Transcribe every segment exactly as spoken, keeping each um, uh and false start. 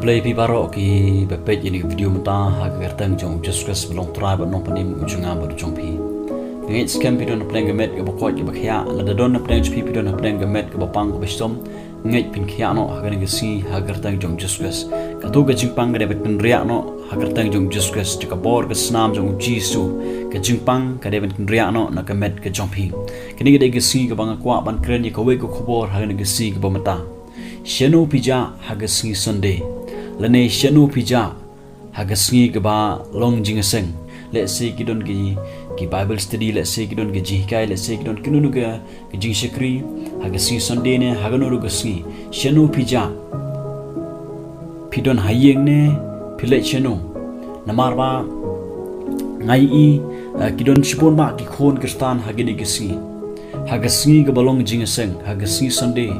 Khublei phi baroh kiba peit ïa kane ka video mynta ha ka kyrteng jong u Jisu Khrist ba long Trai bad Nongpynim jong nga bad jong phi. Nga ngeit skhem phi don hapdeng ka met kaba koit kaba khiah, lada don hapdeng jong phi phi don hapdeng ka met kaba pang kaba shitom, nga ngeit phin khiah noh ha kane ka sngi ha ka kyrteng jong u Jisu Khrist. Kato ka jingpang ka dei ban kynriah noh ha ka kyrteng jong u Jisu Khrist, jong ka bor ka snam jong u Jisu. Ka jingpang ka dei ban kynriah noh na ka met ka jong phi. Kane ka dei ka sngi kaba nga kwah ban kren ïa kawei ka khubor ha kane ka sngi kaba mynta. Shano phi jah ha ka sngi Sunday? Lane shano phi jah ha ka sngi kaba long jingïaseng? Lehse ki don ki, ki Bible study, lehse ki don ki jinghikai, lehse ki don kino kino ka, ka jingshakri ha ka sngi Sunday ne ha kano ruh ka sngi. Shano phi jah? Phi don ha ïing ne phi leit shano? Namar ba nga ïohi, eh, ki don shibun bah ki khun Khristan ha kine ki sngi. Ha ka sngi kaba long jingïaseng, ha ka sngi Sunday,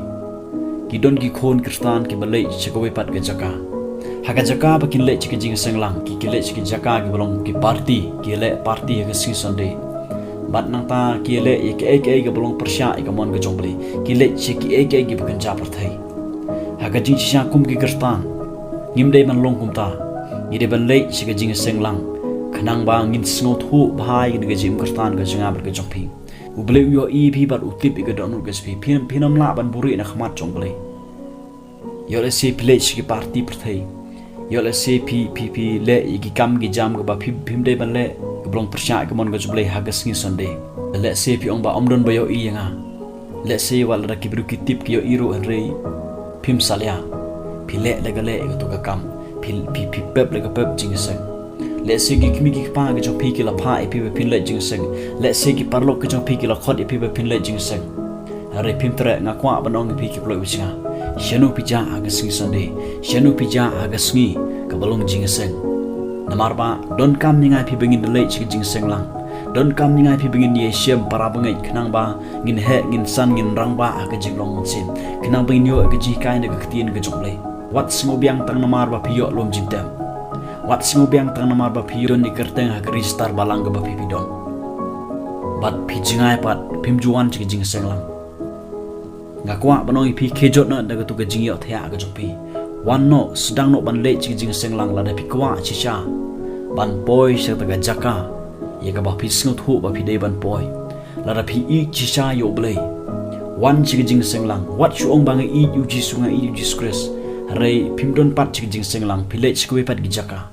ki don ki khun Khristan kiba leit sha kawei pat ka jaka. Ha ka jaka ba kin leit sha ka jingïaseng lang, ki, ki leit sha ka jaka kiba long ki party, ki leh party ha ka sngi Sunday. Bad nangta ki leh ïa kaei kaei kaba long pyrshah ïa ka mon ka jong U Blei, ki leit sha kaei kaei kaba kynja pyrthei. Ha ka jingshisha kum ki Khristan, ngim dei ban long kumta. Ngi dei ban leit sha ka jingïaseng lang, khnang ba ngin sngewthuh bha ïa ka jingim Khristan ka jong nga bad ka jong phi. U Blei u ïohi ïa phi bad u tip ïa ka dohnud ka jong phi. Phin, phin ym lah ban buhrieh na khmat jong U Blei. Ïoh lehse phi leit sha ki party pyrthei. Ïoh lehse phi, phi, phi leh ïa ki kam ki jam kaba phi, phim dei ban leh, kaba long pyrshah ïa ka mon ka jong U Blei ha ka sngi Sunday. Lehse phi ong ba ym don ba ïohi ïa nga. Lehse wat lada ki briew ki tip ki ïohi ruh hynrei phim salia. Phi leh la ka leh ïa kato ka kam. Phi, phi, phi pep la ka pep jingïaseng. Lehse ki kmie ki kpa ki jong phi ki la phah ïa phi ba phin leit jingïaseng. Lehse ki paralok ki jong phi ki la khot ïa phi ba phin leit jingïaseng. Hynrei phim treh, nga kwah ban ong ïa phi ki paralok ba jong nga. Shano phi jah ha ka sngi Sunday? Shano phi jah ha ka sngi kaba long jingïaseng? Namar ba donkam ïa nga ïa phi ba ngin da leit sha ka jingïaseng lang. Donkam ïa nga ïa phi ba ngin ïashem para bangeit khnang ba ngin heh, ngin san, ngin rangbah ha ka jinglong mynsiem. Khnang ba ngin ïoh ïa ka jinghikai na ka ktien ka jong U Blei. Wat sngewbiang tang namar ba phi ïoh lum jingtep. Wat sngewbiang tang namar ba phi don ïa ka kyrteng ha ka register balang kaba phi, phi don. Bad phi jngai pat, phim ju wan sha ka jingïaseng lang. Nga kwah ban ong ïa phi, khie jot noh na kato ka jingïohthiah ka jong phi. Wan noh, sdang noh ban leit sha ka jingïaseng lang lada phi kwah shisha ban poi sha kata ka jaka ïa kaba phi sngewthuh ba phi dei ban poi. Lada phi ïeit shisha ïa U Blei, wan sha ka jingïaseng lang. Wat shu ong ba nga ïeit ïa U Jisu, nga ïeit ïa U Jisu Khrist, hynrei phim don pat sha ka jingïaseng lang, phi leit sha kawei pat ki jaka.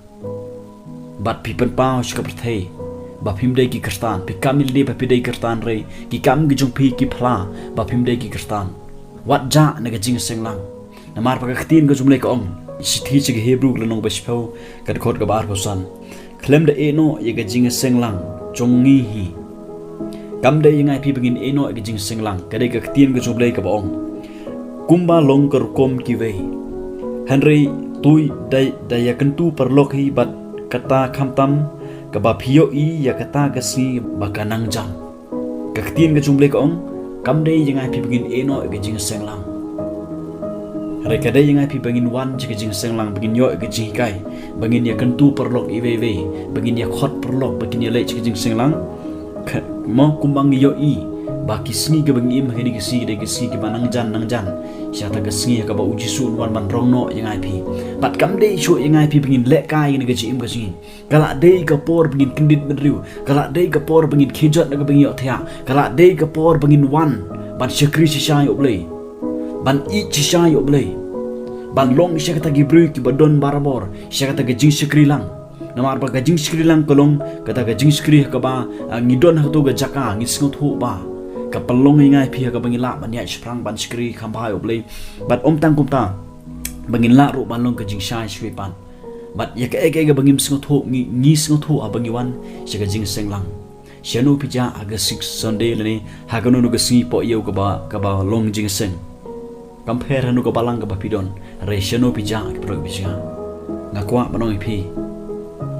Bad phi pynpaw sha ka pyrthei ba phim dei ki Khristan, phi kam ïa lade ba phi dei Khristan hynrei ki kam ki jong phi ki phla ba phim dei ki Khristan. Wat jah na ka jingïaseng lang. Namar ba ka ktien ka jong U Blei ka ong, shithi sha ki Hebru ka lynnong ba shiphew, ka dkhot kaba arphew san. Khlem da ïeh noh ïa ka jingïaseng lang jong ngi hi. Kam dei ïa nga ïa phi ba ngin ïeh noh ïa ka jingïaseng lang, ka dei ka ktien ka jong U Blei kaba ong, kumba long ka rukom kiwei. Hynrei to da, da ïakyntu paralok hi bad kata khamtam kaba phi ïohi ïa kata ka sngi ba ka nang jan. Ka ktien ka jong U Blei ka ong, kam dei ïa nga ïa phi ba ngin ïeh noh ïa ka jingïaseng lang. Hynrei ka dei ïa nga ïa phi ba ngin wan sha ka jingïaseng lang, ba ngin ïoh ïa ka jinghikai, ba ngin ïakyntu paralok iwei iwei, ba ngin ïakhot paralok ba kin ïaleit sha ka jingïaseng lang. Ka, mo kumba ngi ïohi ba ki sngi kiba ngi im ha kine ki sngi ki dei ki sngi kiba nang jan nang jan. Sha kata ka sngi ha kaba U Jisu un wan ban rong noh ïa nga ïa phi. Bad kam dei shuh ïa nga ïa phi ba ngin lehkai ïa kane ka jingim ka jong ngi. Ka la dei ka por ba ngin kyndit bynriew. Ka la dei ka por ba ngin khie jot na kaba ngi ïohthiah. Ka la dei ka por ba ngin wan ban shakri shisha ïa U Blei, ban ïeit shisha ïa U Blei, ban long sha kata ki briew kiba don barabor sha kata ka jingshakri lang. Namar ba ka jingshakri lang ka long kata ka jingshakri ha kaba, ah, ngi don ha kato ka jaka ngi sngewthuh ba ka pynlong ïa nga ïa phi ha kaba ngi lah ban ïaid shaphrang ban shakri kham bha ïa U Blei. Bad ym tang kumta, ba ngin lah ruh ban long ka jingshai sha kiwei pat. Bad ïa kaei kaei kaba ngim sngewthuh, ngi, ngi sngewthuh haba ngi wan sha ka jingïaseng lang. Shano phi jah ha ka Six Sunday lane ha kano kano ka sngi poh ïew kaba, kaba long jingïaseng? Kam pher hano ka balang kaba phi don, hynrei shano phi jah ki paralok ba jong nga. Nga kwah ban ong ïa phi,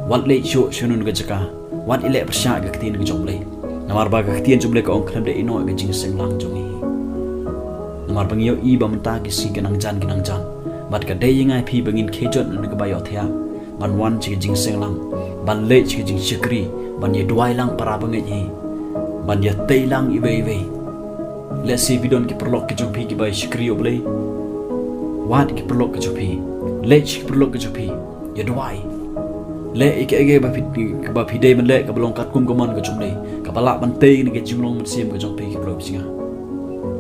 wat leit shuh sha kano kano ka jaka, wat ïaleh pyrshah ïa ka ktien ka jong U Blei. Namar ba ka ktien jong U Blei ka ong khlem da ïeh noh ïa ka jingïaseng lang jong ngi hi. Namar ba ngi ïohi ba mynta ki sngi ki nang jan ki nang jan. Bad ka dei ïa nga ïa phi ba ngin khie jot na kaba ïohthiah ban wan sha ka jingïaseng lang, ban leit sha ka jingshakri, ban ïaduwai lang para bangeit hi, ban ïatei lang iwei iwei. Lehse phi don ki paralok ki jong phi kiba shakri ïa U Blei. Wad ki paralok ki jong phi. Leit sha ki paralok ka jong phi, ïa duwai. Leh ïa kaei kaei ba phi, ba phi dei ban leh kaba long katkum ka mon ka jong U Blei, kaba lah ban tei na ka jinglong mynsiem ka jong phi, ki paralok jong nga.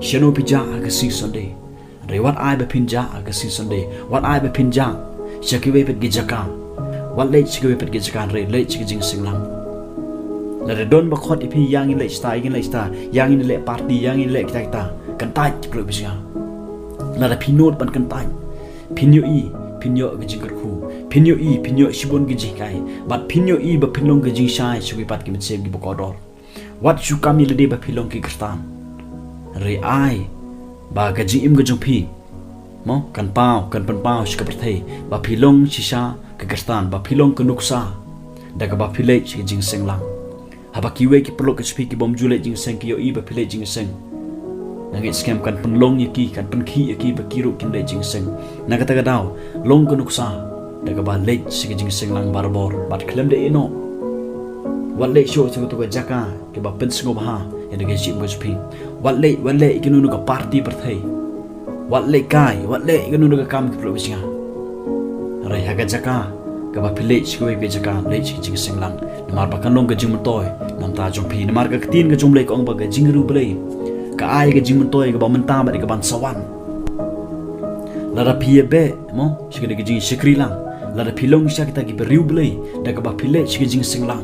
Shano phi jah ha ka sngi Sunday? Hynrei wat ai ba phin jah ha ka sngi Sunday, wat ai ba phin jah sha kiwei pat ki jaka. Wat leit sha kiwei pat ki jaka, hynrei leit sha ka jingsenglang. Lada don ba khot ïa phi, ïa ngin leit shata, ïa ngin leit shata, ïa ngin leh party, ïa ngin leh kita kita, kyntait, ki paralok jong nga. Lada phi nud ban kyntait, phin ïohi, phin ïoh ka jingkyrkhu, phin ïohi, phin ïoh shibun ka jinghikai, bad phin ïohi ba phin long ka jingshai sha kiwei pat ki mynsiem kiba kordor. Wat shu kam ïa lade ba phi long ki Khristan, hynrei ai ba ka jingim ka jong phi, mo, kan paw, kan pynpaw sha ka pyrthei ba phi long shisha ka Khristan, ba phi long ka nuksa da kaba phi leit sha ka jingsenglang. Haba kiwei ki paralok ka jong phi ki bym ju leit jingïaseng ki ïohi ba phi leit jingïaseng, nga ngeit skhem kan pynlong ïa ki, kan pynkhih ïa ki ba ki ruh kin leit jingïaseng. Na kata ka daw, long ka nuksa da kaba leit sha ka jingsenglang barabor, bad khlem da ïehnoh. Wat leit shuh sha kato ka jaka kaba pynsngewbha ïa ka jingim ka jong phi. Wat leit, wat leit ïa kano kano ka party pyrthei. Wat leit kai, wat leit ïa kano kano ka kam, ki paralok jong nga. Hynrei ha ka jaka kaba phi leit sha kawei ka jaka, leit sha ka jingsenglang. Namar ba kan long ka jingmyntoi na ka bynta jong phi. Namar ka ktien ka jong U Blei ka ong ba ka jingriewblei ka ai ka jingmyntoi kaba mynta bad kaban sa wan. Lada phi ïa beh, mo, sha ka jingshakri lang, lada phi long shisha kita kiba riewblei da kaba phi leit sha ka jingsenglang,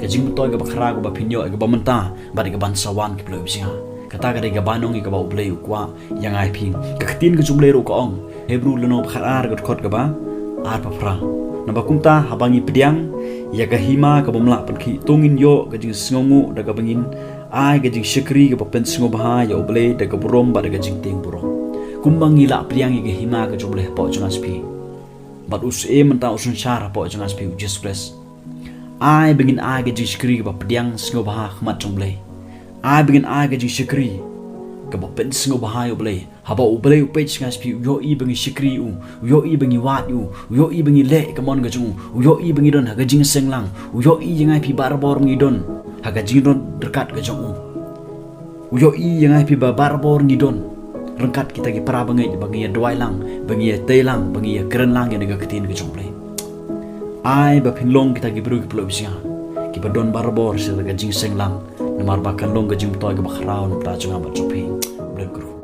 ka jingmyntoi kaba khraw kaba phin ïoh, kaba mynta bad kaban sa wan, ki paralok jong nga, kata ka dei ka bainong ïa kaba U Blei u kwah ïa nga ïa phi. Ka ktien ka jong U Blei ruh ka ong, Hebru lynnong ba khatar, ka dkhot kaba arphew phra: Naba kumta, haba ngi pdiang ïa ka hima ka bym lah pynkhih, to ngin ïoh ka jingsngewnguh da kaba ngin ai ka jingshakri kaba pynsngewbha ïa U Blei da ka burom bad da ka jingtieng burom. Kumba ngi lah pdiang ïa ka hima ka jong U Blei hapoh jong nga sha phi, bad u Syiem mynta u synshar hapoh jong nga sha phi, U Jisu Khrist. Ai ba ngin ai ka jingshakri kaba pdiang sngewbha ha khmat jong U Blei. Ai ba ngin ai ka jingshakri kaba pynsngewbha ïa U Blei. Haba U Blei u peit sha nga sha phi, u ïohi ba ngi shakri ïa u, u ïohi ba ngi wad ïa u, u ïohi ba ngi leh ïa ka mon ka jong u, u ïohi ba ngi don ha ka jingsenglang, u ïohi ïa nga ïa phi barabor ba ngi don ha ka jingdon ryngkat ka jong u. U ïohi ïa nga ïa phi ba barabor ngi don ryngkat kita ki para bangeit ba ngi ïa duwai lang, ba ngi ïa tei lang, ba ngi ïa kren lang ïa ka ktien ka jong U Blei. Ai ba phin long kita ki briew, ki paralok jong nga, kiba don barabor sha ka jingsenglang. Namar ba kan long ka jingmyntoi kaba khraw na ka bynta jong nga bad jong phi.